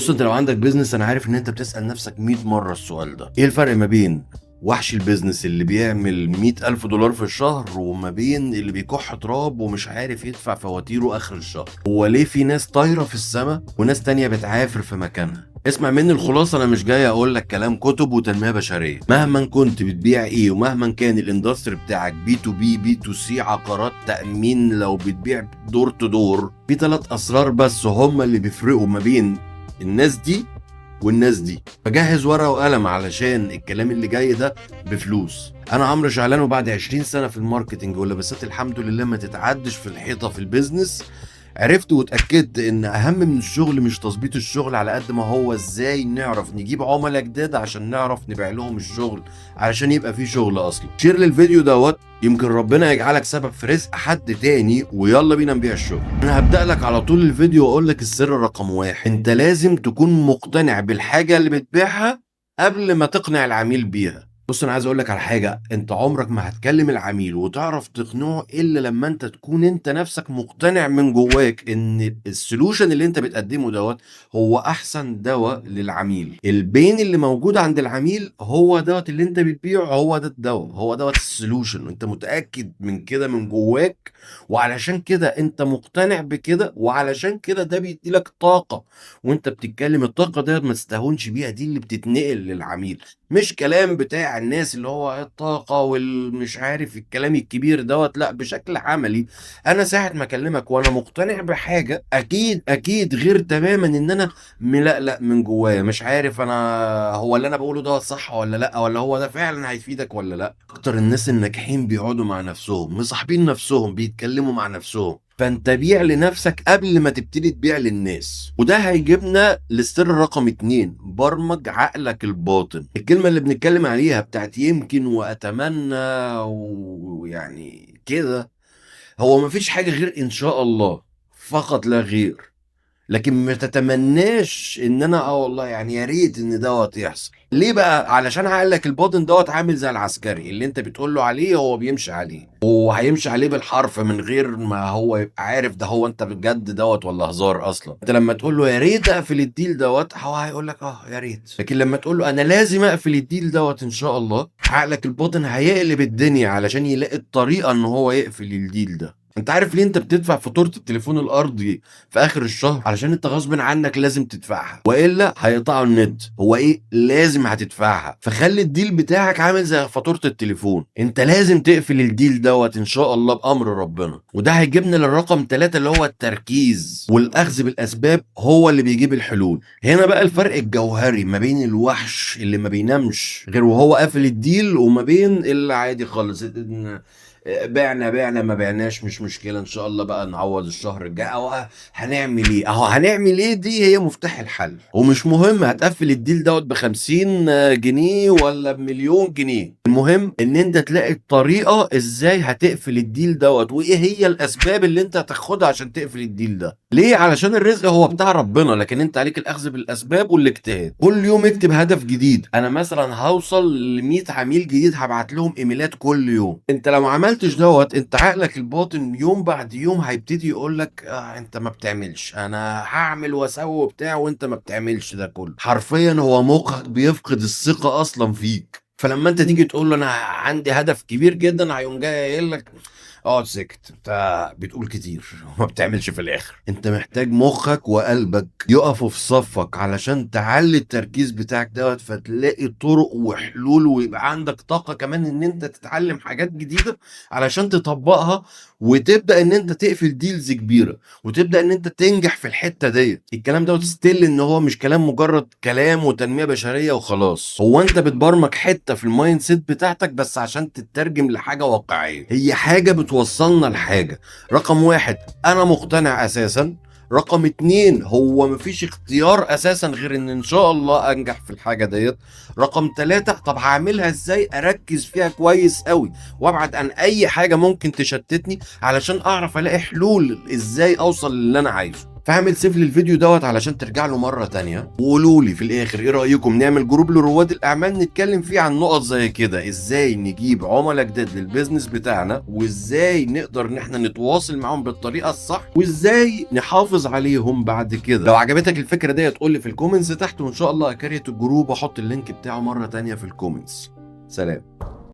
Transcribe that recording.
بص، انت لو عندك business انا عارف ان انت بتسأل نفسك 100 مرة السؤال ده: ايه الفرق ما بين وحش ال business اللي بيعمل 100 ألف دولار في الشهر وما بين اللي بيكح تراب ومش عارف يدفع فواتيره آخر الشهر؟ هو ليه في ناس طايرة في السماء وناس تانية بتعافر في مكانها؟ اسمع مني الخلاصة، أنا مش جاي أقول لك كلام كتب وتنمية بشرية. مهما كنت بتبيع إيه ومهما كان ال industry بتاعك، B to B، B to C، عقارات، تأمين، لو بتبيع door to door، في ثلاث أسرار بس هم اللي بيفرقوا ما بين الناس دي والناس دي. فجهز ورقة وقلم علشان الكلام اللي جاي ده بفلوس. انا عمرو شعلان، وبعد 20 سنة في ال marketing ولبسات الحمد لله ما تتعدش في الحيطة في ال business، عرفت واتاكدت ان اهم من الشغل مش تظبيط الشغل على قد ما هو ازاي نعرف نجيب عملاء جداد عشان نعرف نبيع لهم الشغل، علشان يبقى في شغل اصلا. share للفيديو دوت، يمكن ربنا يجعلك سبب في رزق حد تاني، ويلا بينا نبيع الشغل. انا هبدأ لك على طول الفيديو واقول لك السر رقم 1: انت لازم تكون مقتنع بالحاجة اللي بتبيعها قبل ما تقنع العميل بيها. بص، انا عايز اقول لك على حاجه: انت عمرك ما هتكلم العميل وتعرف تقنعه الا لما انت تكون انت نفسك مقتنع من جواك ان ال solution اللي انت بتقدمه دوت هو احسن دواء للعميل. ال pain اللي موجود عند العميل هو دوت اللي انت بتبيعه، هو ده الدواء، هو دوت ال solution. انت متاكد من كده من جواك، وعلشان كده انت مقتنع بكده، وعلشان كده ده بيديلك طاقة وانت بتتكلم. الطاقة ديت ما تستهونش بيها، دي اللي بتتنقل للعميل، مش كلام بتاع الناس اللي هو الطاقة والمش عارف الكلام الكبير دوت. لا، بشكل عملي انا ساعة ما اكلمك وانا مقتنع بحاجة اكيد اكيد غير تماما ان انا ملقلق من جوايا، مش عارف انا هو اللي انا بقوله ده صح ولا لا، ولا هو ده فعلا هيفيدك ولا لا. اكتر الناس الناجحين بيقعدوا مع نفسهم، مصاحبين نفسهم، بيتكلموا مع نفسهم. فانت بيع لنفسك قبل ما تبتدي تبيع للناس. وده هيجيبنا للسر رقم 2: برمج عقلك الباطن. الكلمة اللي بنتكلم عليها بتاعت يمكن واتمنى ويعني كده، هو مفيش حاجة غير ان شاء الله فقط لا غير. لكن ما تتمناش ان انا والله يعني يا ريت ان دوت يحصل. ليه بقى؟ علشان عقلك الباطن دوت عامل زي العسكري اللي انت بتقول له عليه هو بيمشي عليه، وهيمشي عليه بالحرف من غير ما هو يبقى عارف ده هو انت بجد دوت ولا هزار اصلا. انت لما تقول له يا ريت اقفل ال deal دوت، هو هيقول لك اه يا ريت. لكن لما تقول له انا لازم اقفل ال deal دوت ان شاء الله، عقلك الباطن هيقلب الدنيا علشان يلاقي الطريقة ان هو يقفل ال deal ده. انت عارف ليه انت بتدفع فاتورة التليفون الارضي في اخر الشهر؟ علشان انت غصب عنك لازم تدفعها، والا هيقطعوا النت. هو ايه؟ لازم هتدفعها. فخلي ال deal بتاعك عامل زي فاتورة التليفون، انت لازم تقفل ال deal دوت ان شاء الله بامر ربنا. وده هيجيبنا للرقم 3 اللي هو التركيز والاخذ بالاسباب هو اللي بيجيب الحلول. هنا بقى الفرق الجوهري ما بين الوحش اللي ما بينامش غير وهو قافل ال deal وما بين اللي عادي خالص، بعنا بعنا، ما بعناش مش مشكله، ان شاء الله بقى نعوض الشهر الجاي، او هنعمل ايه. اهو هنعمل ايه دي هي مفتاح الحل. ومش مهم هتقفل ال deal دوت ب 50 جنيه ولا بمليون جنيه، المهم ان انت تلاقي الطريقة ازاي هتقفل ال deal دوت، وايه هي الاسباب اللي انت هتاخدها عشان تقفل ال deal ده. ليه؟ علشان الرزق هو بتاع ربنا، لكن انت عليك الاخذ بالاسباب والاجتهاد. كل يوم اكتب هدف جديد. انا مثلا هوصل ل 100 عميل جديد، هبعت لهم ايميلات كل يوم. انت لو ما عملتش دوت، انت عقلك الباطن يوم بعد يوم هيبتدي يقول لك آه انت ما بتعملش، انا هعمل واسوي وبتاع وانت ما بتعملش ده كله. حرفيا هو مخك بيفقد الثقة اصلا فيك. فلما انت تيجي تقول له انا عندي هدف كبير جدا، هيقوم جاي قايل لك اقعد سكت، انت بتقول كتير وما بتعملش في الاخر. انت محتاج مخك وقلبك يقفوا في صفك علشان تعلي التركيز بتاعك دوت، فتلاقي طرق وحلول، ويبقى عندك طاقة كمان ان انت تتعلم حاجات جديدة علشان تطبقها، وتبدأ ان انت تقفل deals كبيرة، وتبدأ ان انت تنجح في الحتة ديت. الكلام دوت still ان هو مش كلام مجرد كلام وتنمية بشرية وخلاص، هو انت بتبرمج حتة في ال mindset بتاعتك بس عشان تترجم لحاجة واقعية، هي حاجة بتوصلنا لحاجة. رقم 1 انا مقتنع اساسا. رقم 2 هو مفيش اختيار اساسا غير ان ان شاء الله انجح في الحاجة ديت. رقم 3 طب هعملها ازاي؟ اركز فيها كويس قوي وابعد عن اي حاجة ممكن تشتتني علشان اعرف الاقي حلول ازاي اوصل للي انا عايزه. فاعمل save للفيديو دوت علشان ترجع له مرة تانية. وقولوا لي في الاخر ايه رايكم نعمل group لرواد الاعمال نتكلم فيه عن نقط زي كده، ازاي نجيب عملاء جداد لل business بتاعنا، وازاي نقدر ان احنا نتواصل معاهم بالطريقة الصح، وازاي نحافظ عليهم بعد كده. لو عجبتك الفكرة دي تقول لي في ال comments تحت، وان شاء الله ا create ال group واحط ال link بتاعه مرة تانية في ال comments. سلام.